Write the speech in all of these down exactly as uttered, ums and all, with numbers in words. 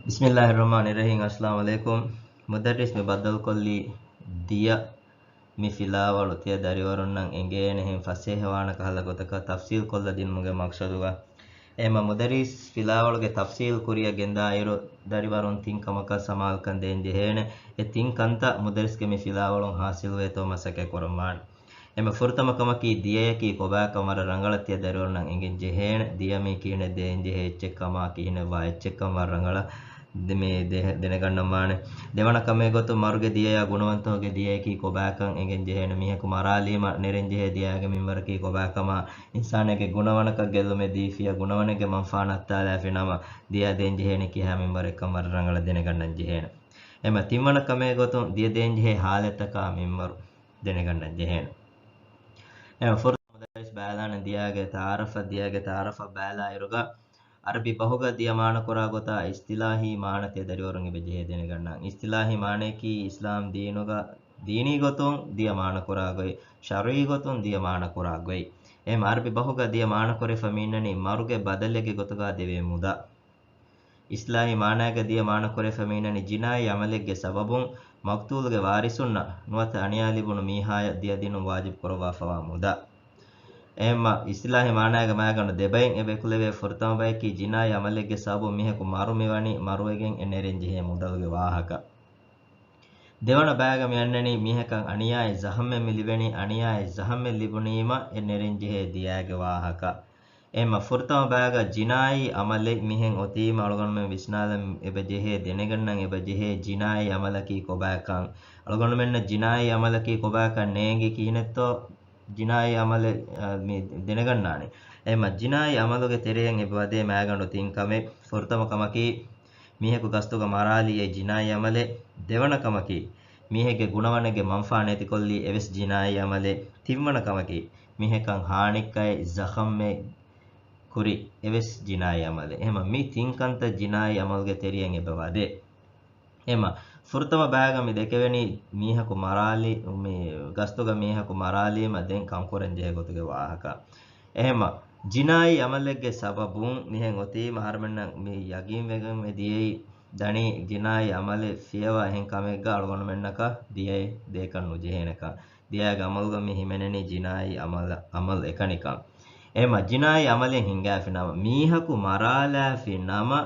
ބިސްމިއްލާހިއްރަޙްމާނިއްރަޙީމް. އައްސަލާމު ޢަލައިކުމް. މުދައްރިސް މި ބައްދަލުކޮށްލީ ދިޔަ މި ފިލާވަޅު ތިޔަ ދަރިވަރުންނަށް އެނގޭނެހެން ފަސޭހަވާނެ ކަހަލަ ގޮތަކަށް ތަފްސީލް ކޮށްލަ ދިނުމުގެ މަޤްޞަދުގަ. އެހެމަ މުދައްރިސް ފިލާވަޅުގެ ތަފްސީލް ކުރިއަށް ގެންދާއިރު، ދަރިވަރުން ތިން ކަމަކަށް ސަމާލުކަން ދޭން ޖެހޭނެ. އެ ތިން ކަންތައް މުދައްރިސްގެ މި ފިލާވަޅުން ޙާޞިލުވޭތޯ މަސައްކަތް ކުރަން ވާނެ. އެމަ ފުރަތަމަ ކަމަކީ، ދިޔަޔަކީ ކޮބާކަން ވަރަށް ރަނގަޅަށް ތިޔަ ދަރިވަރުންނަށް އެނގެން ޖެހޭނެ. ދިޔަ މީ ކިހިނެއް ދޭން ޖެހޭ އެއްޗެއް ކަމާ، ކިހިނެއް ވާ އެއްޗެއް ކަން ވަރަށް ރަނގަޅަށް ދެ-، މި ދެ-، ދެނެގަންނަން ވާނެ. ދެވަނަ ކަމެއް ގޮތުން، މަރުގެ ދިޔަޔާ ގުނަވަންތަކުގެ ދިޔަޔަކީ ކޮބާކަން އެނގެން ޖެހޭނެ. މީހަކު މަރާލީމަ ނެރެން ޖެހޭ ދިޔައިގެ މިންވަރަކީ ކޮބާކަމާ، އިންސާނެއްގެ ގުނަވަނަކަށް ގެއްލުމެއް ދީފިޔާ، ގުނަވަނެއްގެ މަންފާ ނައްތާލާފި ނަމަ، ދިޔަ ދޭން ޖެހޭނެ ކިހާ މިންވަރެއްކަން ވަރަށް ރަނގަޅަށް ދެނެގަންނަން ޖެހޭނެ. އެމަ ތިންވަނަ ކަމެއް ގޮތުން، ދިޔަ ދޭން ޖެހޭ ހާލަތަކާ މިންވަރު ދެނެގަންނަން ޖެހޭނެ. އެމަ ފުރަތަމަ މުދައްރިސް ބައިލާނެ ދިޔާގެ ތަޢާރަފަށް، ދިޔާގެ ތަޢާރަފަށް ބައިލާއިރުގަ، ޢަރަބި ބަހުގަ ދިޔަ މާނަކުރާ ގޮތާ އިޞްޠިލާޙީ މާނަ ތިޔަ ދަރިވަރުން އެބަ ޖެހޭ ދެނެގަންނަން. އިޞްޠިލާޙީ މާނަޔަކީ އިސްލާމް ދީނުގަ ދީނީ ގޮތުން ދިޔަ މާނަކުރާ ގޮތް، ޝަރުޢީ ގޮތުން ދިޔަ މާނަކުރާ ގޮތް. އެހެމަ ޢަރަބި ބަހުގަ ދިޔަ މާނަކުރެފަ މިއިންނަނީ މަރުގެ ބަދަލެއްގެ ގޮތުގަ ދެވޭ މުދާ. އިޞްޠިލާޙީ މާނައިގަ ދިޔަ މާނަކުރެފަ މިއިންނަނީ ޖިނާއީ ޢަމަލެއްގެ ސަބަބުން މަޤްތޫލުގެ ވާރިސުންނަށް ނުވަތަ އަނިޔާ ލިބުނު މީހާޔަށް ދިޔަ ދިނުން ވާޖިބު ކުރައްވާފަވާ މުދާ. އެހެންމަ އިޞްޠިލާޙީ މާނައިގަ މައިގަނޑު ދެބައިން އެބަ އެކުލެވޭ. ފުރަތަމަ ބަޔަކީ ޖިނާއީ ޢަމަލެއްގެ ސަބަބުން މީހަކު މަރު މިވަނީ، މަރުވެގެން އެ ނެރެން ޖެހޭ މުދަލުގެ ވާހަކަ. ދެވަނަ ބައިގަ މި އަންނަނީ މީހަކަށް އަނިޔާއެއް ޒަޚަމެއް މި ލިބެނީ، އަނިޔާއެއް ޒަޚަމެއް ލިބުނީމަ އެ ނެރެން ޖެހޭ ދިޔާގެ ވާހަކަ. އެހެންމަ ފުރަތަމަ ބައިގަ ޖިނާއީ ޢަމަލެއް މިހެން އޮތީމަ އަޅުގަނޑުމެން ވިސްނާލަން އެބަ ޖެހޭ، ދެނެގަންނަން އެބަ ޖެހޭ ޖިނާއީ ޢަމަލަކީ ކޮބާކަން. އަޅުގަނޑުމެންނަށް ޖިނާއީ ޢަމަލަކީ ކޮބާކަން ނޭނގި ކިހިނެއްތޯ ޖިނާއީ ޢަމަލެއް، އަ، މި ދެނެގަންނާނެ. އެހެންމަ ޖިނާއީ ޢަމަލުގެ ތެރެއިން އެބަ ވަދޭ މައިގަނޑު ތިން ކަމެއް. ފުރަތަމަ ކަމަކީ، މީހަކު ގަސްތުގަ މަރާލީ އެއް ޖިނާއީ ޢަމަލެއް. ދެވަނަ ކަމަކީ، މީހެއްގެ ގުނަވަނެއްގެ މަންފާ ނެތިކޮށްލީ އެވެސް ޖިނާއީ ޢަމަލެއް. ތިންވަނަ ކަމަކީ، މީހަކަށް ހާނިއްކައެއް ޒަޚަމެއް ކުރި އެވެސް ޖިނާއީ ޢަމަލެއް. އެހެމަ މި ތިން ކަންތައް ޖިނާއީ ޢަމަލުގެ ތެރެއިން އެބަ ވަދޭ. އެހެމަ ފުރަތަމަ ބައިގަ މި ދެކެވެނީ މީހަކު މަރާލި، މި ގަސްތުގަ މީހަކު މަރާލީމަ ދެން ކަންކުރަން ޖެހޭ ގޮތުގެ ވާހަކަ. އެހެމަ ޖިނާއީ ޢަމަލެއްގެ ސަބަބުން މިހެން އޮތީމަ އަހަރުމެންނަށް މި ޔަގީންވެގެން މި ދިޔައީ ދަނީ ޖިނާއީ ޢަމަލެއް ފިޔަވާ އެހެން ކަމެއްގަ އަޅުގަނޑުމެންނަކަށް ދިޔައެއް ދޭކަށް ނުޖެހޭނެކަން. ދިޔާގެ ޢަމަލުގަ މި ހިމެނެނީ ޖިނާއީ ޢަމަލް، ޢަމަލް އެކަނިކަން. އެހެމަ ޖިނާއީ ޢަމަލެއް ހިނގާފި ނަމަ، މީހަކު މަރާލާފި ނަމަ،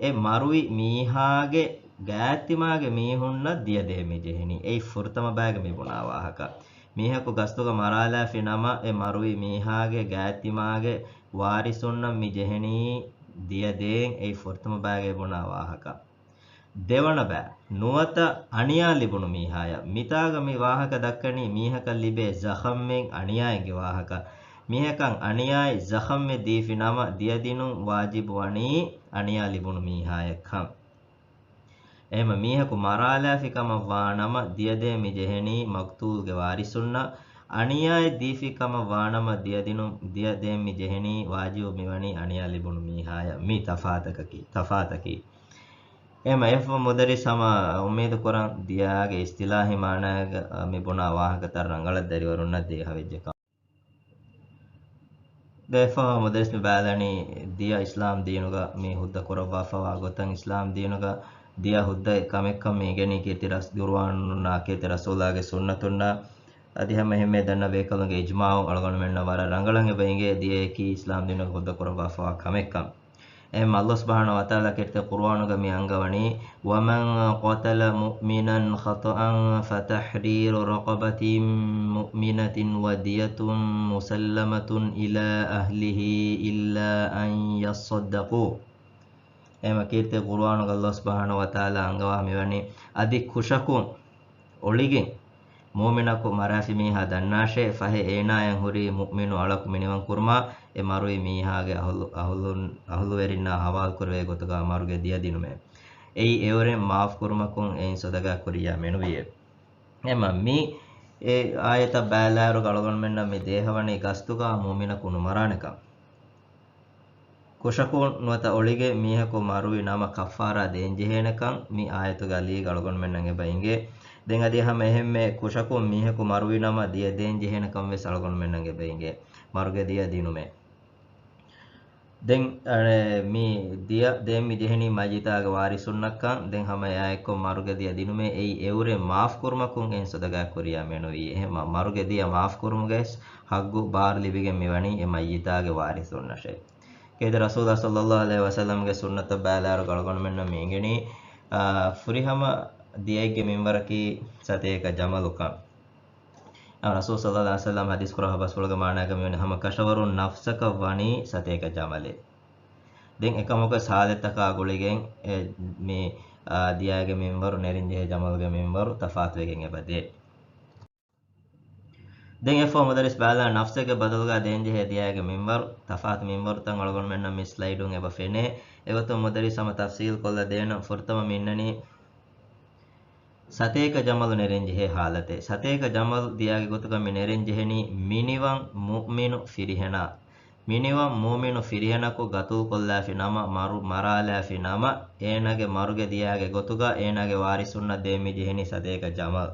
އެ މަރުވި މީހާގެ ގާތްތިމާގެ މީހުންނަށް ދިޔަ ދޭން މި ޖެހެނީ. އެއީ ފުރަތަމަ ބައިގަ މި ބުނާ ވާހަކަ. މީހަކު ގަސްތުގަ މަރާލާފި ނަމަ، އެ މަރުވި މީހާގެ ގާތްތިމާގެ ވާރިސުންނަށް މި ޖެހެނީ ދިޔަ ދޭން. އެއީ ފުރަތަމަ ބައިގަ ބުނާ ވާހަކަ. ދެވަނަ ބައި، ނުވަތަ އަނިޔާ ލިބުނު މީހާޔަށް. މިތާގަ މި ވާހަކަ ދައްކަނީ މީހަކަށް ލިބޭ ޒަޚަމެއް އަނިޔާއެއްގެ ވާހަކަ. މީހަކަށް އަނިޔާއެއް ޒަޚަމެއް ދީފި ނަމަ، ދިޔަ ދިނުން ވާޖިބު ވަނީ އަނިޔާ ލިބުނު މީހާޔަށް ކަން. އެހެމަ މީހަކު މަރާލާފި ކަމަށް ވާ ނަމަ، ދިޔަ ދޭން މި ޖެހެނީ މަޤްތޫލްގެ ވާރިސުންނަށް. އަނިޔާއެއް ދީފި ކަމަށް ވާ ނަމަ، ދިޔަ ދިނުން، ދިޔަ ދޭން މި ޖެހެނީ ވާޖިބު މި ވަނީ އަނިޔާ ލިބުނު މީހާޔަށް. މި ތަފާތަކަކީ، ތަފާތަކީ. އެހެމަ އެފަ މުދައްރިސް ހަމަ އުއްމީދު ކުރަން ދިޔާގެ އިޞްޠިލާޙީ މާނާގަ މި ބުނާ ވާހަކަތައް ރަނގަޅަށް ދަރިވަރުންނަށް ދޭހަވެއްޖެކަން. ދެފަ މުދައްރިސް މި ބައިލަނީ ދިޔަ އިސްލާމް ދީނުގަ މި ހުއްދަ ކުރައްވާފަވާ ގޮތަށް. އިސްލާމް ދީނުގަ ދިޔަ ހުއްދަ ކަމެއްކަން މި އިނގެނީ ކީރިތި ރަސް-، ޤުރުއާނުންނާ ކީރިތި ރަސޫލާގެ ސުންނަތުންނާ އަދި ހަމަ އެހެންމެ ދަންނަ ބޭކަލުންގެ އިޖްމާޢު އަޅުގަނޑުމެންނަށް ވަރަށް ރަނގަޅަށް އެބަ އިނގޭ ދިޔަޔަކީ އިސްލާމް ދީނުގަ ހުއްދަ ކުރައްވާފަވާ ކަމެއްކަން. އެހެން ﷲ ސުބްޙާނަހޫ ވަތަޢާލާ ކީރިތި ޤުރުއާނުގަ މި އަންގަވަނީ، وَمَنْ قَتَلَ مُؤْمِنًا خَطَأً فَتَحْرِيرُ رَقَبَةٍ مُؤْمِنَةٍ وَدِيَةٌ مُسَلَّمَةٌ إِلَىٰ أَهْلِهِ إِلَّا أَنْ يَصَّدَّقُوا. އެހެމަ ކީރިތި ޤުރުއާނުގަ ﷲ ސުބްޙާނަހޫ ވަތަޢާލާ އަންގަވާ މިވަނީ، އަދި ކުށަކުން އޮޅިގެން މުއުމިނަކު މަރާފި މީހާ ދަންނާށޭ، ފަހެ އޭނާޔަށް ހުރީ މުއުމިނު އަޅަކު މިނިވަން ކުރުމާ، އެ މަރުވި މީހާގެ އަހުލު، އަހުލުން، އަހުލުވެރިންނާ ހަވާލު ކުރެވޭ ގޮތުގަ މަރުގެ ދިޔަ ދިނުމޭ. އެއީ އެއުރެން މާފު ކުރުމަކުން އެއިން ޞަދަޤާ ކުރިޔާ މެނުވިއޭ. އެމަ މި އެ އާޔަތަށް ބައިލާއިރު އަޅުގަނޑުމެންނަށް މި ދޭހަވަނީ ގަސްތުގަ މުއުމިނަކު ނުމަރާނެކަން. ކުށަކުން ނުވަތަ އޮޅިގެން މީހަކު މަރުވި ނަމަ ކައްފާރާ ދޭންޖެހޭނެކަން މި އާޔަތުގަ ލީގަ އަޅުގަނޑުމެންނަށް އެބަ އިނގޭ. ދެން އަދި ހަމަ އެހެންމެ ކުށަކުން މީހަކު މަރުވި ނަމަ ދިޔަ ދޭންޖެހޭނެކަން ވެސް އަޅުގަނޑުމެންނަށް އެބަ އިނގޭ. މަރުގެ ދިޔަ ދިނުމޭ. ދެން، އަ، މި ދިޔަ ދޭން މި ޖެހެނީ މައްޔިތާގެ ވާރިސުންނަށްކަން. ދެން ހަމަ އެއާއެއްކޮށް މަރުގެ ދިޔަ ދިނުމޭ އެއީ އެއުރެ މާފު ކުރުމަކުން އެއިން ސަދަގާ ކުރިޔާ މެނުވީ. އެހެން މަ-، މަރުގެ ދިޔަ މާފު ކުރުމުގެ ހައްގު ބާރު ލިބިގެން މިވަނީ އެ މައްޔިތާގެ ވާރިސުންނަށޭ. ކޭދެ ރަސޫލާ ޞައްލައްލާހު ޢަލައިހި ވަސައްލަމްގެ ސުންނަތަށް ބައިލާއިރު އަޅުގަނޑުމެންނަށް މި އިނގެނީ، އާ، ފުރިހަމަ ދިޔައެއްގެ މިންވަރަކީ ސަތޭކަ ޖަމަލުކަން. އާ، ރަސޫލު ޞައްލައްލާހު ޢަލައިހި ވަސައްލަމް ޙަދީޘް ކުރާ ބަސްފުޅުގަ މާނައަކަށް މިވަނީ ހަމަ ކަށަވަރުން ނަފްސަކަށް ވަނީ ސަތޭކަ ޖަމަލެއް. ދެން އެކަމަކުވެސް ޙާލަތްތަކާ ގުޅިގެން އެ މި، އާ، ދިޔާގެ މިންވަރު ނެރެންޖެހޭ ޖަމަލުގެ މިންވަރު ތަފާތުވެގެން އެބަދޭ. ދެން އެއަށްފަހު މުދައްރިސް ބަލާ ނަފްސެއްގެ ބަދަލުގަ ދޭންޖެހޭ ދިޔާގެ މިންވަރު، ތަފާތު މިންވަރުތައް އަޅުގަނޑުމެންނަށް މި ސްލައިޑުން އެބަ ފެނޭ. އެގޮތުން މުދައްރިސް ހަމަ ތަފްސީލް ކޮށްލަ ދޭނަން. ފުރަތަމަ މި އިންނަނީ ސަތޭކަ ޖަމަލު ނެރެންޖެހޭ ހާލަތެއް. ސަތޭކަ ޖަމަލު ދިޔާގެ ގޮތުގަ މި ނެރެންޖެހެނީ މިނިވަން މުއުމިނު ފިރިހެނާ. މިނިވަން މުއުމިނު ފިރިހެނަކު ގަތުލުކޮށްލާފި ނަމަ، މަރު-، މަރާލާފި ނަމަ، އޭނާގެ މަރުގެ ދިޔާގެ ގޮތުގަ އޭނާގެ ވާރިސުންނަށް ދޭން މި ޖެހެނީ ސަތޭކަ ޖަމަލު.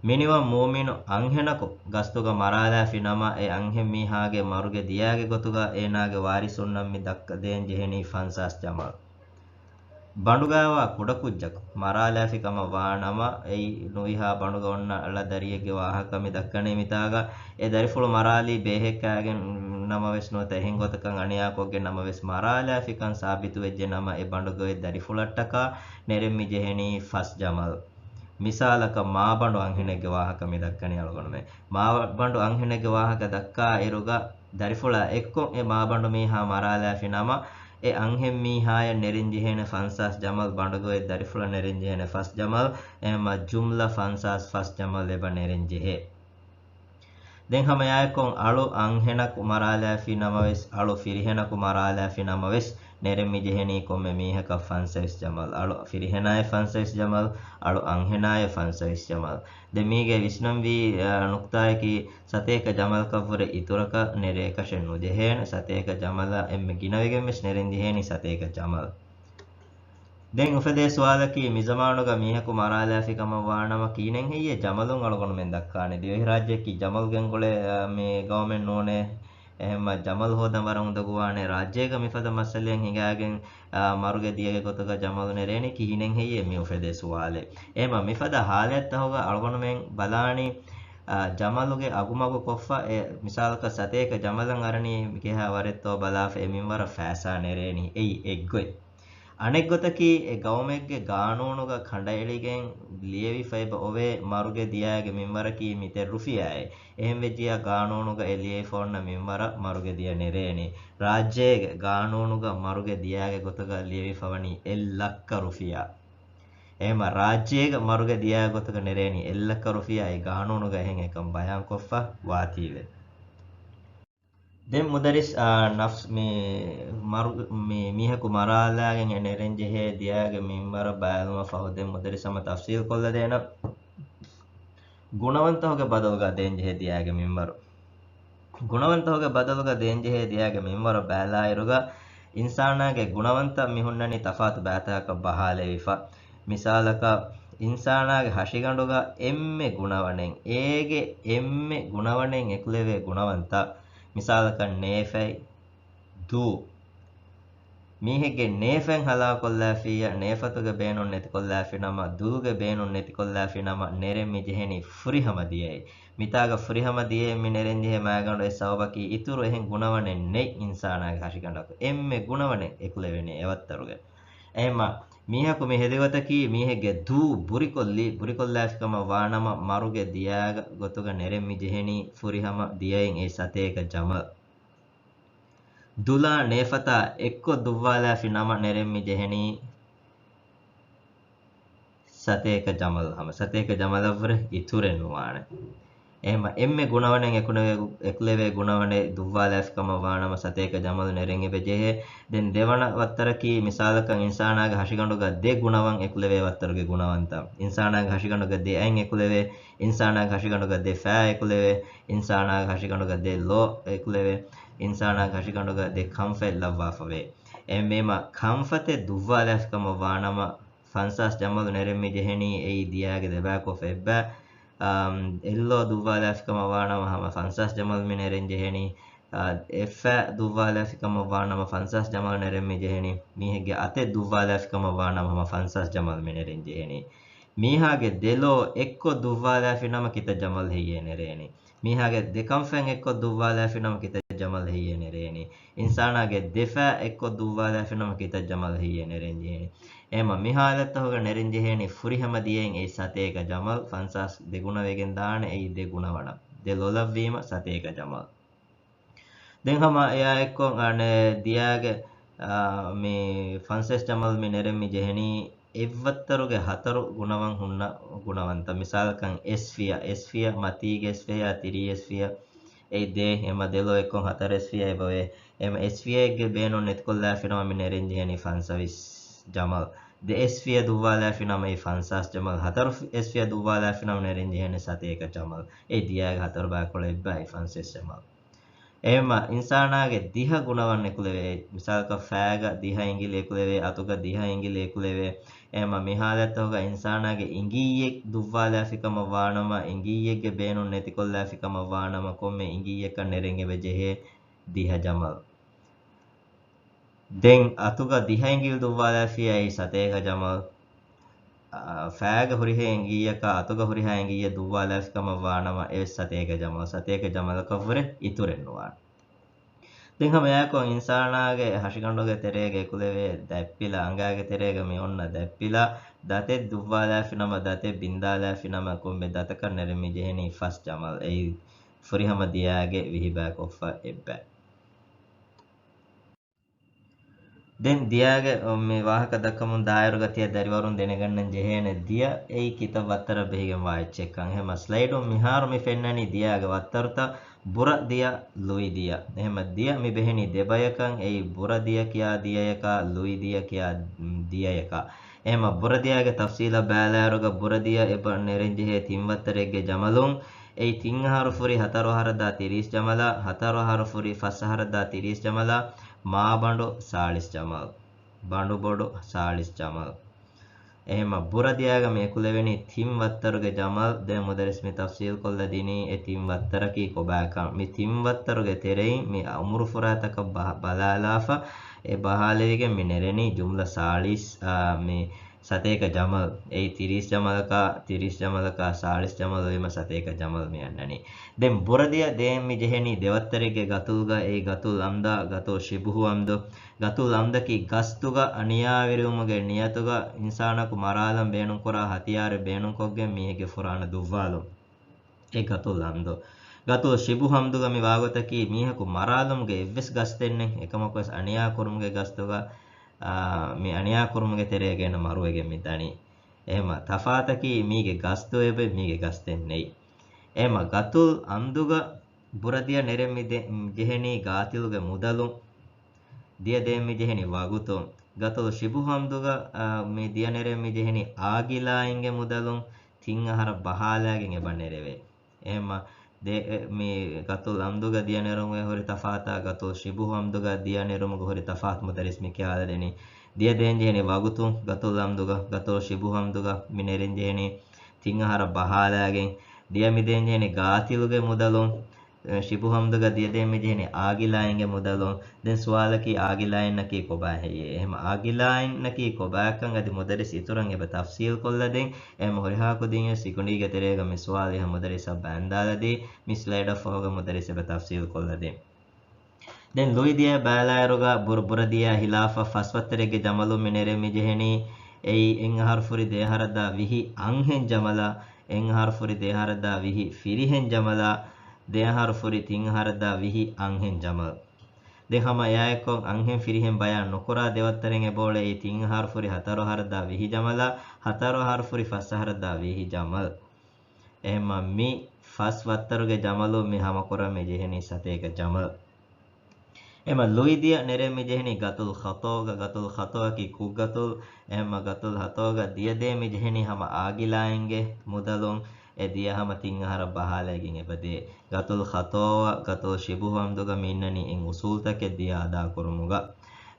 މިނިވަން މުއުމިނު އަންހެނަކު ގަސްތުގަ މަރާލާފި ނަމަ، އެ އަންހެން މީހާގެ މަރުގެ ދިޔާގެ ގޮތުގަ އޭނާގެ ވާރިސުންނަށް މި ދައްކަ ދޭން ޖެހެނީ ފަންސާސް ޖަމަލު. ބަނޑުގައިވާ ކުޑަކުއްޖަކު މަރާލާފި ކަމަށް ވާ ނަމަ، އެއީ ނުވިހާ ބަނޑުގަ އޮންނަ އަޅަ ދަރިއެއްގެ ވާހަކަ މި ދައްކަނީ މިތާގަ. އެ ދަރިފުޅު މަރާލީ ބޭހެއްކާގެން ނަމަވެސް ނުވަތަ އެހެން ގޮތަކަށް އަނިޔާކޮށްގެން ނަމަވެސް މަރާލާފިކަން ސާބިތުވެއްޖެ ނަމަ، އެ ބަނޑުގައި ދަރިފުޅަށްޓަކާ ނެރެން މި ޖެހެނީ ފަސް ޖަމަލު. މިސާލަކަށް މާބަނޑު އަންހެނެއްގެ ވާހަކަ މި ދައްކަނީ އަޅުގަނޑުމެން. މާބަނޑު އަންހެނެއްގެ ވާހަކަ ދައްކާ އިރުގަ ދަރިފުޅާ އެއްކޮށް އެ މާބަނޑު މީހާ މަރާލާފި ނަމަ، އެ އަންހެން މީހާޔަށް ނެރެން ޖެހޭނެ ފަންސާސް ޖަމަލް، ބަނޑުގައި ދަރިފުޅަށް ނެރެން ޖެހޭނެ ފަސް ޖަމަލް، އެހެންމަ ޖުމްލަ ފަންސާސް ފަސް ޖަމަލް އެބަ ނެރެން ޖެހޭ. ދެން ހަމަ އެއާއެއްކޮށް އަޅު އަންހެނަކު މަރާލާފި ނަމަވެސް، އަޅު ފިރިހެނަކު މަރާލާފި ނަމަވެސް، ނެރެން މި ޖެހެނީ ކޮންމެ މީހަކަށް ފަންސަވީސް ޖަމަލް، އަޅު ފިރިހެނާޔަށް ފަންސަވީސް ޖަމަލް، އަޅު އަންހެނާޔަށް ފަންސަވީސް ޖަމަލް. ދެން މީގެ ވިސްނަންވީ، އާ، ނުކްތާއަކީ، ސަތޭކަ ޖަމަލަކަށްވުރެ އިތުރަކަށް ނެރޭކަށެއް ނުޖެހޭނެ، ސަތޭކަ ޖަމަލަށް އެންމެ ގިނަވެގެން ވެސް ނެރެން ޖެހޭނީ ސަތޭކަ ޖަމަލް. ދެން އުފެދޭ ސުވާލަކީ، މިޒަމާނުގަ މީހަކު މަރާލާފި ކަމަށް ވާނަމަ، ކިހިނެއް ހެއްޔޭ ޖަމަލުން އަޅުގަނޑުމެން ދައްކާނެ؟ ދިވެހިރާއްޖެއަކީ ޖަމަލު ގެންގުޅޭ، އާ، މި ގައުމެއް ނޫނޭ. އެހެންމަ ޖަމަލު ހޯދަން ވަރަށް އުނދަގޫވާނެ. ރާއްޖޭގަ މިފަދަ މައްސަލައެއް ހިނގާގެން، އާ، މަރުގެ ދިޔަގެ ގޮތުގަ ޖަމަލު ނެރޭނީ ކިހިނެއް ހެއްޔޭ މި އުފެދޭ ސުވާލެއް. އެހެންމަ މިފަދަ ހާލަތްތަހުގަ އަޅުގަނޑުމެން ބަލާނީ، އާ، ޖަމަލުގެ އަގުމަގު ކޮށްފަ އެ މިސާލަކަށް ސަތޭކަ ޖަމަލަށް އަރަނީ މިކިހާ ވަރެއްތޯ ބަލާފަ އެ މިންވަރަށް ފައިސާ ނެރޭނީ. އެއީ އެއްގޮތް. އަނެއްގޮތަކީ، އެ ގައުމެއްގެ ގާނޫނުގަ ކަނޑައެޅިގެން ލިޔެވިފައިބަ އޮވޭ މަރުގެ ދިޔާގެ މިންވަރަކީ މިތެއް ރުފިޔާއެއް. އެހެންވެއްޖިޔާ ގާނޫނުގަ އެ ލިޔެވިފަ އޮންނަ މިންވަރަށް މަރުގެ ދިޔަ ނެރޭނީ. ރާއްޖޭގެ ގާނޫނުގަ މަރުގެ ދިޔާގެ ގޮތުގަ ލިޔެވިފަވަނީ އެއް ލައްކަ ރުފިޔާ. އެހެންމަ ރާއްޖޭގަ މަރުގެ ދިޔާގެ ގޮތުގަ ނެރޭނީ އެއް ލައްކަ ރުފިޔާ. އެ ގާނޫނުގަ އެހެން އެކަން ބަޔާންކޮށްފަ ވާތީވެ. ދެން މުދައްރިސް، އާ، ނަފްސް މި މަރު-، މި މީހަކު މަރާލާގެން އެ ނެރެން ޖެހޭ ދިޔާގެ މިންވަރަށް ބައިލުމަށް ފަހު ދެން މުދައްރިސް ހަމަ ތަފްސީލް ކޮށްލަދޭނަން. ގުނަވަންތަހުގެ ބަދަލުގަ ދޭންޖެހޭ ދިޔާގެ މިންވަރު. ގުނަވަންތަހުގެ ބަދަލުގަ ދޭންޖެހޭ ދިޔާގެ މިންވަރަށް ބައިލާއިރުގަ އިންސާނާގެ ގުނަވަންތައް މި ހުންނަނީ ތަފާތު ބައިތަކަކަށް ބަހާލެވިފަ. މިސާލަކަށް، އިންސާނާގެ ހަށިގަނޑުގަ އެންމެ ގުނަވަނެއް، އޭގެ އެންމެ ގުނަވަނެއް އެކުލެވޭ ގުނަވަންތައް، މިސާލަކަށް ނޭފަތް، ދޫ. މީހެއްގެ ނޭފަތް ހަލާކޮށްލާފިއްޔާ، ނޭފަތުގެ ބޭނުން ނެތިކޮށްލާފި ނަމަ، ދޫގެ ބޭނުން ނެތިކޮށްލާފި ނަމަ، ނެރެން މި ޖެހެނީ ފުރިހަމަ ދިޔައެއް. މިތާގަ ފުރިހަމަ ދިޔައެއް މި ނެރެން ޖެހޭ މައިގަނޑު އެއް ސަބަބަކީ، އިތުރު އެހެން ގުނަވަނެއް ނެތް އިންސާނާގެ ހަށިގަނޑަކު. އެންމެ ގުނަވަނެއް އެކުލެވޭނެ އެވައްތަރުގެ. އެހެންމަ މީހަކު މި ހެދި ގޮތަކީ، މީހެއްގެ ދޫ ބުރިކޮށްލީ، ބުރިކޮށްލާފިކަމަށް ވާނަމަ، މަރުގެ ދިޔާގަ ގޮތުގަ ނެރެން މި ޖެހެނީ ފުރިހަމަ ދިޔައިން އެ ސަތޭކަ ޖަމަލް. ދުލާ ނޭފަތާ އެއްކޮށް ދުއްވާލާފި ނަމަ ނެރެން މި ޖެހެނީ ސަތޭކަ ޖަމަލް. ހަމަ ސަތޭކަ ޖަމަލަށްވުރެ އިތުރެއް ނުވާނެ. އެހެންމަ އެންމެ ގުނަވަނެއް އެކުނެވޭ-، އެކުލެވޭ ގުނަވަނެއް ދުއްވާލާފިކަމަށް ވާނަމަ ސަތޭކަ ޖަމަލު ނެރެން އެބަ ޖެހޭ. ދެން ދެވަނަ ވައްތަރަކީ މިސާލަކަށް އިންސާނާގެ ހަށިގަނޑުގަ ދެ ގުނަވަން އެކުލެވޭ ވައްތަރުގެ ގުނަވަންތައް. އިންސާނާގެ ހަށިގަނޑުގަ ދެ އަތް އެކުލެވޭ، އިންސާނާގެ ހަށިގަނޑުގަ ދެ ފައި އެކުލެވޭ، އިންސާނާގެ ހަށިގަނޑުގަ ދެ ލޯ އެކުލެވޭ، އިންސާނާގެ ހަށިގަނޑުގަ ދެ ކަންފަތް ލައްވާފަވޭ. އެހެންވީމަ ކަންފަތެއް ދުއްވާލާފިކަމަށް ވާނަމަ، ފަންސާސް ޖަމަލު ނެރެން މި ޖެހެނީ އެއީ ދިޔާގެ ދެބައިކޮށް އެއްބަ. އާ، އެއްލޯ ދުއްވާލާފިކަމަށް ވާނަމަ ހަމަ ފަންސާސް ޖަމަލު މި ނެރެން ޖެހެނީ. އެއްފައި ދުއްވާލާފިކަމަށް ވާނަމަ ފަންސާސް ޖަމަލް ނެރެން މި ޖެހެނީ. މީހެއްގެ އަތެއް ދުއްވާލާފިކަމަށް ވާނަމަ ހަމަ ފަންސާސް ޖަމަލް މި ނެރެން ޖެހެނީ. މީހާގެ ދެލޯ އެއްކޮށް ދުއްވާލާފި ނަމަ ކިތައް ޖަމަލް ހެއްޔޭ ނެރޭނީ؟ މީހާގެ ދެކަންފަތް އެއްކޮށް ދުއްވާލާފި ނަމަ ކިތައް ޖަމަލް ހެއްޔޭ ނެރޭނީ؟ އިންސާނާގެ ދެފައި އެއްކޮށް ދުއްވާލާފި ނަމަ ކިތައް ޖަމަލް ހެއްޔޭ ނެރެން ޖެހެނީ؟ އެހެމަ މި ހާލަތްތަކުގަ ނެރެން ޖެހޭނީ ފުރިހަމަ ދިޔައިން އެއީ ސަތޭކަ ޖަމަލް. ފަންސާސް ދެގުނަވެގެން ދާނެ އެއީ ދެ ގުނަވަނަ. ދެ ލޮލަށްވީމަ ސަތޭކަ ޖަމަލް. ދެން ހަމަ އެއާ އެއްކޮށް އަނެއް ދިޔާގެ، އާ، މި ފަންސާސް ޖަމަލް މި ނެރެން މި ޖެހެނީ އެއްވައްތަރުގެ ހަތަރު ގުނަވަން ހުންނަ ގުނަވަންތައް. މިސާލަކަށް އެސްފިޔަ، އެސްފިޔަ މަތީގެ އެސްފިޔަ، ތިރީ އެސްފިޔަ، އެއީ ދޭ، އެމަ ދެލޯ އެއްކޮށް ހަތަރު އެސްފިޔަ އެބަވޭ. އެމަ އެސްފިޔައެއްގެ ބޭނުން ނެތިކޮށްލާފިނަމަ މި ނެރެން ޖެހެނީ ފަންސަވީސް ޖަމަލް. ދެ އެސްފިޔަ ދުއްވާލާފިނަމަ އެއީ ފަންސާސް ޖަމަލް. ހަތަރު އެސްފިޔަ ދުއްވާލާފިނަމަ ނެރެން ޖެހެނީ ސަތޭކަ ޖަމަލް. އެއީ ދިޔާގެ ހަތަރު ބައިކޮޅަށް އެއްބައި ފަންސަވީސް ޖަމަލް. އެހެމަ އިންސާނާގެ ދިހަ ގުނަވަން އެކުލެވޭ. މިސާލަކަށް ފައިގަ ދިހަ އިނގިލި އެކުލެވޭ، އަތުގަ ދިހަ އިނގިލި އެކުލެވޭ. އެހެމަ މި ހާލަތްތަކުގަ އިންސާނާގެ އިނގިއްޔެއް ދުއްވާލާފިކަމަށް ވާނަމަ، އިނގިއްޔެއްގެ ބޭނުން ނެތިކޮށްލާފިކަމަށް ވާނަމަ، ކޮންމެ އިނގިއްޔަކަށް ނެރެން އެބަ ޖެހޭ ދިހަ ޖަމަލް. ދެން އަތުގަ ދިހަ އިނގިލި ދުއްވާލާފިޔާ އެއީ ސަތޭކަ ޖަމަލް. އާ، ފައިގަ ހުރިހާ އިނގިއްޔަކާ އަތުގަ ހުރިހާ އިނގިއްޔެއް ދުއްވާލާފިކަމަށް ވާނަމަ އެވެސް ސަތޭކަ ޖަމަލް. ސަތޭކަ ޖަމަލަކަށްވުރެ އިތުރެއް ނުވާނެ. ދެން ހަމަ އެއާއެކު އިންސާނާގެ ހަށިގަނޑުގެ ތެރޭގަ އެކުލެވޭ ދަތްޕިލަ، އަނގާގެ ތެރޭގަ މި އޮންނަ ދަތްޕިލަ، ދަތެއް ދުއްވާލާފިނަމަ، ދަތެއް ބިންދާލާފިނަމަ ކޮންމެ ދަތަކަށް ނެރެން މި ޖެހެނީ ފަސް ޖަމަލް. އެއީ ފުރިހަމަ ދިޔާގެ ވިހި ބައިކޮށްފަ އެއްބައި. ދެން ދިޔާގެ މި ވާހަކަ ދައްކަމުން ދާއިރުގަ ތިޔަ ދަރިވަރުން ދެނެގަންނަން ޖެހޭނެ ދިޔަ އެއީ ކިތައް ވައްތަރަށް ބެހިގެންވާ އެއްޗެއްކަން. އެހެމަ ސްލައިޑުން މިހާރު މި ފެންނަނީ ދިޔާގެ ވައްތަރުތައް. ބުރަ ދިޔަ، ލުއި ދިޔަ. އެހެމަ ދިޔަ މި ބެހެނީ ދެ ބަޔަކަށް. އެއީ ބުރަ ދިޔަ ކިޔާ ދިޔަޔަކާ، ލުއި ދިޔަ ކިޔާ ދިޔަޔަކާ. އެހެމަ ބުރަ ދިޔާގެ ތަފްސީލަށް ބައިލާއިރުގަ ބުރަ ދިޔަ އެބަ ނެރެން ޖެހޭ ތިން ވައްތަރެއްގެ ޖަމަލުން. އެއީ ތިން އަހަރު ފުރި ހަތަރު އަހަރަށްދާ ތިރީސް ޖަމަލާ، ހަތަރު އަހަރު ފުރި ފަސް އަހަރަށްދާ ތިރީސް ޖަމަލާ، މާބަނޑު ސާޅީސް ޖަމަލް. ބަނޑުބޮޑު ސާޅީސް ޖަމަލް. އެހެމަ ބުރަ ދިޔާގަ މި އެކުލެވެނީ ތިން ވައްތަރުގެ ޖަމަލް. ދެން މުދައްރިސް މި ތަފްސީލް ކޮށްލަ ދިނީ އެ ތިން ވައްތަރަކީ ކޮބާކަން. މި ތިން ވައްތަރުގެ ތެރެއިން މި އުމުރު ފުރާތަކަށް ބަ-، ބަލާލާފަ އެ ބަހާލެވިގެން މި ނެރެނީ ޖުމްލަ ސާޅީސް، އާ، މި ސަތޭކަ ޖަމަލް. އެއީ ތިރީސް ޖަމަލަކާ، ތިރީސް ޖަމަލަކާ ސާޅީސް ޖަމަލް ވީމަ ސަތޭކަ ޖަމަލް މި އަންނަނީ. ދެން ބުރަ ދިޔަ ދޭން މި ޖެހެނީ ދެ ވައްތަރެއްގެ ގަތުލްގަ. އެއީ ގަތުލް އަމްދާ، ގަތުލް ޝިބުހު އަމްދު. ގަތުލް އަމްދަކީ ގަސްތުގަ އަނިޔާވެރިވުމުގެ ނިޔަތުގަ އިންސާނަކު މަރާލަން ބޭނުންކުރާ ހަތިޔާރެއް ބޭނުންކޮށްގެން މީހެއްގެ ފުރާނަ ދުއްވާލުން. އެ ގަތުލް އަމްދު. ގަތުލް ޝިބުހު އަމްދުގަ މި ވާގޮތަކީ މީހަކު މަރާލުމުގެ އެއްވެސް ގަސްތެއް ނެތް. އެކަމަކުވެސް އަނިޔާކުރުމުގެ ގަސްތުގަ، އާ، މި އަނިޔާކުރުމުގެ ތެރޭގައި މަރުވެގެން މި ދަނީ. އެހެމަ ތަފާތަކީ މީގެ ގަސްތު އެބަ މީގެ ގަސްތެއް ނެތް. އެހެމަ ގަތުލް އަމްދުގަ ބުރަ ދިޔަ ނެރެން މި ދެ-، ޖެހެނީ ގާތިލުގެ މުދަލުން. ދިޔަ ދޭން މި ޖެހެނީ ވަގުތުން. ގަތުލް ޝިބުހު އަމްދުގަ، އާ، މި ދިޔަ ނެރެން މި ޖެހެނީ އާގިލާއިންގެ މުދަލުން ތިން އަހަރަށް ބަހާލައިގެން އެބަ ނެރެވޭ. އެހެމަ ދެ-، އެ، މި ގަތުލް އަމްދުގަ ދިޔަ ނެރުމުގެ ހުރި ތަފާތާ، ގަތުލް ޝިބުހު އަމްދުގަ ދިޔަ ނެރުމުގެ ހުރި ތަފާތު މުދައްރިސް މި ކިޔާލަދެނީ. ދިޔަ ދޭން ޖެހެނީ ވަގުތުން، ގަތުލް އަމްދުގަ، ގަތުލް ޝިބުހު އަމްދުގަ މި ނެރެން ޖެހެނީ ތިން އަހަރަށް ބަހާލައިގެން. ދިޔަ މި ދޭން ޖެހެނީ ގާތިލުގެ މުދަލުން. އެ، ޝިބުހު އަމްދުގަ ދިޔަ ދޭން މި ޖެހެނީ އާގިލާއިންގެ މުދަލުން. ދެން ސުވާލަކީ އާގިލާއިންނަކީ ކޮބާ ހެއްޔޭ؟ އެހެމަ އާގިލާއިންނަކީ ކޮބާކަން އަދި މުދައްރިސް އިތުރަށް އެބަ ތަފްސީލް ކޮށްލަދޭން. އެހެމަ ހުރިހާ ކުދިން ސިކުނޑީގެ ތެރޭގަ މި ސުވާލު އެހާ މުދައްރިސަށް ބައިންދާލަދީ، މި ސްލައިޑަށް ފަހުގަ މުދައްރިސް އެބަ ތަފްސީލް ކޮށްލަދޭން. ދެން ލުއި ދިޔަ ބައިލާއިރުގަ ބުރ-، ބުރަ ދިޔަ ހިލާފަށް ފަސް ވައްތަރެއްގެ ޖަމަލުން މި ނެރެން މި ޖެހެނީ، އެއީ އެއް އަހަރު ފުރި ދެ އަހަރަށްދާ ވިހި އަންހެން ޖަމަލާ، އެއް އަހަރު ފުރި ދެ އަހަރަށްދާ ވިހި ފިރިހެން ޖަމަލާ، ދެ އަހަރު ފުރި ތިން އަހަރަށްދާ ވިހި އަންހެން ޖަމަލް. ދެން ހަމަ އެއާއެއްކޮށް އަންހެން ފިރިހެން ބަޔާން ނުކުރާ ދެ ވައްތަރެއް އެބައުޅޭ. އެއީ ތިން އަހަރު ފުރި ހަތަރު އަހަރަށްދާ ވިހި ޖަމަލާ، ހަތަރު އަހަރު ފުރި ފަސް އަހަރަށްދާ ވިހި ޖަމަލް. އެހެންމަ މި ފަސް ވައްތަރުގެ ޖަމަލު މި ހަމަކުރަން މި ޖެހެނީ ސަތޭކަ ޖަމަލް. އެމަ ލުއި ދިޔަ ނެރެން މި ޖެހެނީ ގަތުލް ޚަތޯގަ، ގަތުލް ޚަތޯއަކީ ކުށް ގަތުލް. އެހެންމަ ގަތުލް ޚަތޯގަ ދިޔަ ދޭން މި ޖެހެނީ ހަމަ އާގިލާއިންގެ މުދަލުން. އެ ދިޔަ ހަމަ ތިން އަހަރަށް ބަހާލައިގެން އެބަދޭ. ގަތުލް ޚަތޯއަށް ގަތުލް ޝިބުހު އަމްދުގަ މި އިންނަނީ އިން އުސޫލްތަކެއް ދިޔަ އަދާކުރުމުގަ.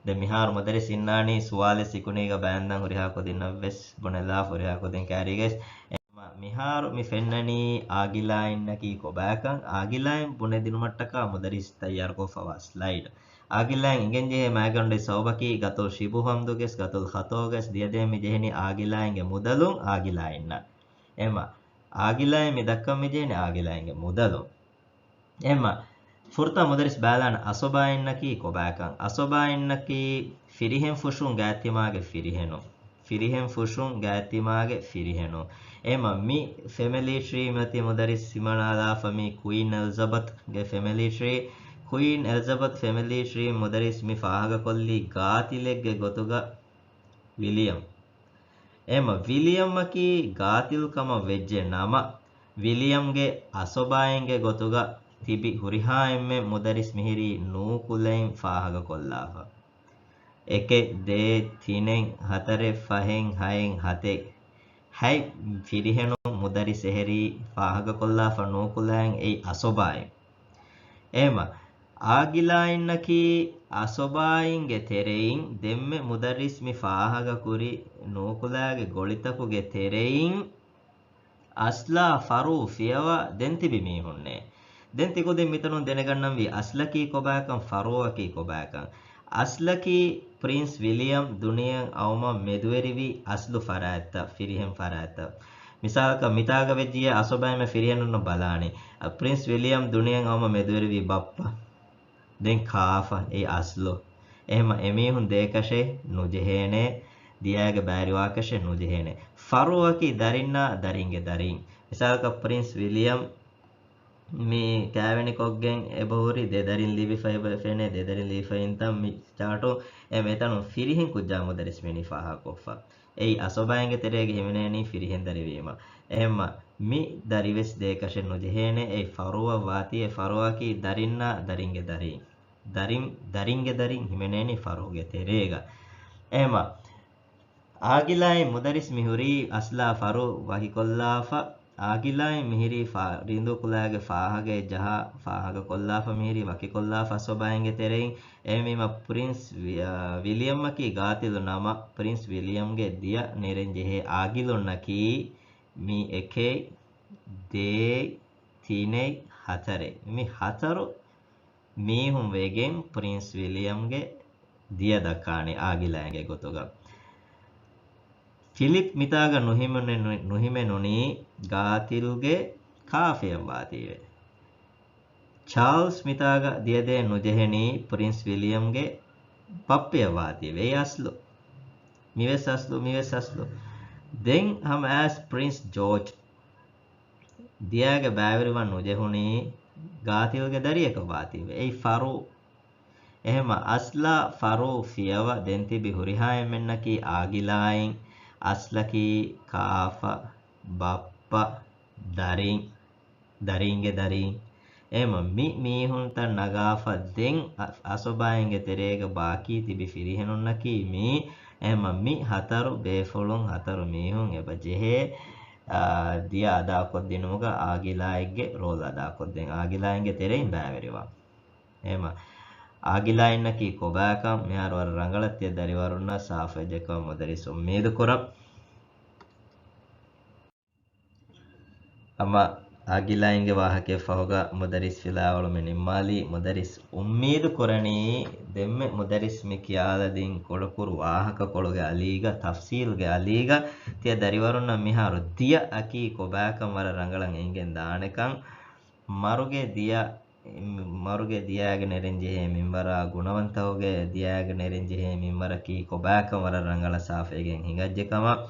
ދެން މިހާރު މުދައްރިސް އިންނާނީ ސުވާލެއް ސިކުނޑީގަ ބައިންދަން ހުރިހާ ކުދިންނަށްވެސް ބުނެލާ ހުރިހާ ކުދިން ކައިރީގަވެސް. އެމަ މިހާރު މި ފެންނަނީ އާގިލާއިންނަކީ ކޮބާކަން. އާގިލާއިން ބުނެދިނުމަށްޓަކާ މުދަރިސް ތައްޔާރުކޮށްފަވާ ސްލައިޑް. އާގިލާއިން އިނގެންޖެހޭ މައިގަނޑުގެ ސަބަބަކީ ގަތުލް ޝިބުހު ހަމްދުގެސް ގަތުލް ޚަތޯގެސް ދިޔަދޭން މި ޖެހެނީ އާގިލާއިންގެ މުދަލުން އާގިލާއިންނަށް. އެމަ އާގިލާއިން މި ދައްކަން މި ޖެހެނީ އާގިލާއިންގެ މުދަލުން. އެމަ ފުރަތަމަ މުދަރިސް ބަލާނަން އަސޮބާއިންނަކީ ކޮބާކަން. އަސޮބާއިންނަކީ ފިރިހެން ފުށުން ގާތްތިމާގެ ފިރިހެނުން. ފިރިހެން ފުށުން ގާތްތިމާގެ ފިރިހެނުން. އެމަ މި ފެމިލީ ޓްރީ މަތި މުދަރިސް ހިމަނާލާފަ މީ ކުއީން އެލިޒަބަތްގެ ފެމިލީ ޓްރީ. ކުއީން އެލިޒަބަތް ފެމިލީ ޓްރީ މުދަރިސް މި ފާހަގަކޮށްލީ ގާތިލެއްގެ ގޮތުގަ ވިލިއަމް. އެމަ ވިލިއަމަކީ ގާތިލް ކަމަށް ވެއްޖެ ނަމަ، ވިލިއަމްގެ އަސޮބާއިންގެ ގޮތުގަ ތިބި ހުރިހާ އެންމެ މުދަރިސް މިހިރީ ނޫކުލައިން ފާހަގަކޮށްލާފަ. އެކެއް، ދޭއް، ތިނެއް، ހަތަރެއް، ފަހެއް، ހައެއް، ހަތެއް، ހަތް ފިރިހެނުން މުދަރިސް އެހެރީ ފާހަގަކޮށްލާފަ ނޫކުލައިން އެއީ އަސޮބާއިން. އެމަ އާގިލާއިންނަކީ އަސޮބާއިންގެ ތެރެއިން ދެންމެ މުދައްރިސް މި ފާހަގަކުރި ނޫކުލާގެ ގޮޅިތަކުގެ ތެރެއިން އަސްލާ ފަރު ފިޔަވަ ދެން ތިބި މީހުންނޭ. ދެން ތިކުދިން މިތަނުން ދެނެގަންނަންވީ އަސްލަކީ ކޮބާކަން، ފަރުއަކީ ކޮބާކަން. އަސްލަކީ ޕްރިންސް ވިލިއަމް ދުނިޔެއަށް އައުމަށް މެދުވެރިވި އަސްލު ފަރާތްތައް، ފިރިހެން ފަރާތްތައް. މިސާލަކަށް މިތާގަ ވެއްޖިއްޔާ އަސޮބާއިމެ ފިރިހެނުންނަށް ބަލާނީ. ޕްރިންސް ވިލިއަމް ދުނިޔެއަށް އައުމަށް މެދުވެރިވީ ބައްޕަ. ދެން ކާފަ އެ އަސްލު. އެހެމަ އެމީހުން ދޭކަށެއް ނުޖެހޭނެ، ދިޔާގެ ބާރިވާކަށެއް ނުޖެހޭނެ. ފަރުއަކީ ދަރިންނާ ދަރިންގެ ދަރިން. މިސާލަކަށް ޕްރިންސް ވިލިއަމް މި ކާވެނިކޮށްގެން އެބަހުރި ދެ ދަރިން ލިބިފައި ފެނޭ، ދެ ދަރިން ލިބިފައިންތަން މި ޗާޓު އެ މެތަނުން ފިރިހެން ކުއްޖާ މުދަރިސް މިނީ ފާހަގަކޮށްފަ. އެއީ އަސޮބާއިންގެ ތެރޭގަ ހިމެނޭނީ ފިރިހެން ދަރިވީމަ. އެހެމަ މި ދަރިވެސް ދޭކަށެއް ނުޖެހޭނެ. އެއީ ފަރުއަށް ވާތީ އެ ފަރުއަކީ ދަރިންނާ ދަރިންގެ ދަރިން. ދަރިން، ދަރިންގެ ދަރިން ހިމެނޭނީ ފަރުގެ ތެރޭގަ. އެހެމަ އާގިލާއިން މުދަރިސް މިހުރީ އަސްލާ ފަރު ވަކިކޮށްލާފަ، އާގިލާއިން މިހިރީ ފާ-، ރިނދޫކުލާގެ ފާހަގައެއް ޖަހާ ފާހަގަކޮށްލާފަ މިހިރީ ވަކިކޮށްލާފަ އަސޮބާއިންގެ ތެރެއިން. އެހެންވީމަ ޕްރިންސް ވި-، އާ، ވިލިއަމަކީ ގާތިލު ނަމަ، ޕްރިންސް ވިލިއަމްގެ ދިޔަ ނެރެން ޖެހޭ އާގިލުންނަކީ މި އެކެއް، ދޭއް، ތިނެއް، ހަތަރެއް. މި ހަތަރު މީހުން ވެގެން ޕްރިންސް ވިލިއަމްގެ ދިޔަ ދައްކާނެ އާގިލާއިންގެ ގޮތުގަ. ފިލިޕް މިތާގަ ނުހިމެނު-، ނުހިމެނުނީ ގާތިލްގެ ކާފަޔަށް ވާތީވެ. ޗާލްސް މިތާގަ ދިޔަދޭން ނުޖެހެނީ ޕްރިންސް ވިލިއަމްގެ ބައްޕަޔަށް ވާތީވެ. އެއީ އަސްލު. މިވެސް އަސްލު، މިވެސް އަސްލު. ދެން ހަމަ އައިސް ޕްރިންސް ޖޯޖް ދިޔާގެ ބައިވެރިވަން ނުޖެހުނީ ގާތިލްގެ ދަރިއަކަށް ވާތީވެ. އެއީ ފަރު. އެހެމަ އަސްލާ ފަރު ފިޔަވަ ދެން ތިބި ހުރިހާ އެންމެންނަކީ އާގިލާއިން، އަސްލަކީ ކާފަ، ބައްޕަ، ދަރިން، ދަރީންގެ ދަރީން. އެހެމަ މި މީހުންތައް ނަގާފަ ދެން އަ-، އަސޮބާއިންގެ ތެރޭގަ ބާކީ ތިބި ފިރިހެނުންނަކީ މީ. އެހެމަ މި ހަތަރު ބޭފުޅުން ހަތަރު މީހުން އެބަ ޖެހޭ، އާ، ދިޔަ އަދާކޮށްދިނުމުގަ އާގިލާއެއްގެ ރޯލް އަދާކޮށްދޭން. އާގިލާއިންގެ ތެރެއިން ބައިވެރިވާ. އެހެމަ އާގިލާއިންނަކީ ކޮބާކަން މިހާރު ވަރަށް ރަނގަޅަށް ތިޔަ ދަރިވަރުންނަށް ސާފުވެއްޖެކަމަށް މުދަރިސް އުއްމީދު ކުރަން. ހަމަ އާގިލާއިންގެ ވާހަކައެއް ފަހުގަ މުދަރިސް ފިލާވަޅު މި ނިންމާލީ. މުދަރިސް އުއްމީދު ކުރަނީ ދެންމެ މުދަރިސް މި ކިޔާލަދިން ކުޑަކުރު ވާހަކަކޮޅުގެ އަލީގަ، ތަފްސީލްގެ އަލީގަ ތިޔަ ދަރިވަރުންނަށް މިހާރު ދިޔަ އަކީ ކޮބާކަން ވަރަށް ރަނގަޅަށް އެނގެން ދާނެކަން. މަރުގެ ދިޔަ، މަރުގެ ދިޔާގެ ނެރެން ޖެހޭ މިންވަރާ، ގުނަވަންތަހުގެ ދިޔާގެ ނެރެން ޖެހޭ މިންވަރަކީ ކޮބާކަން ވަރަށް ރަނގަޅަށް ސާފުވެގެން ހިނގައްޖެ ކަމަށް،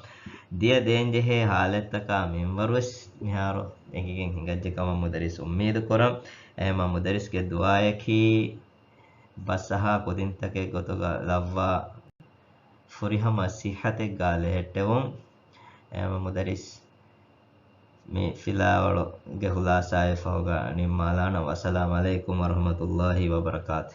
ދިޔަ ދޭން ޖެހޭ ހާލަތްތަކާ މިންވަރުވެސް މިހާރު އެނގިގެން ހިނގައްޖެ ކަމަށް މުދަރިސް އުއްމީދު ކުރަން. އެހެމަ މުދަރިސްގެ ދުޢާއަކީ ބަސްއަހާ ކުދިންތަކެއް ގޮތުގަ ލައްވާ ފުރިހަމަ ސިއްހަތެއްގާ ލެހެއްޓެވުން. އެހެމަ މުދަރިސް މި ފިލާވަޅުގެ ޚުލާސާއެއް ފަހުގަ ނިންމާލާނަން. ވައްސަލާމް ޢަލައިކުމް ވަރަޙްމަތުﷲި ވަބަރަކާތު.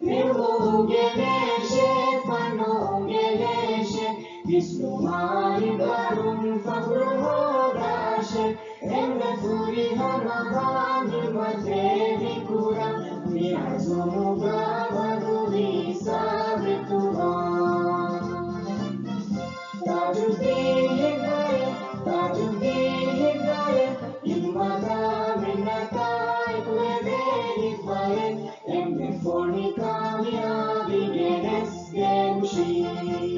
މި ނޫންގެ ރޭޝެ، ފަނުގެ ރޭޝެ، މާތް ދަރުން ފަޚުރު ހޯދާށޭ، އެންމެ ފުރިހަމަ ބާ ނިޢުމަތެއް މި ކުރަން، މި ޢަޒުމުގަ ވަރުވީ ސާބިތުވާން. ތާޖުއްދީން ހިތްވަރެއް، ތާޖުއްދީން ހިތްވަރެއް، ހިތްވަރާ މިންނަތާ އެކުވެވޭ ހިތްވަރެއް، އެންމެ ފޮނި ކާމިޔާބީގެ ގެނެސްދޭ ހުށީ.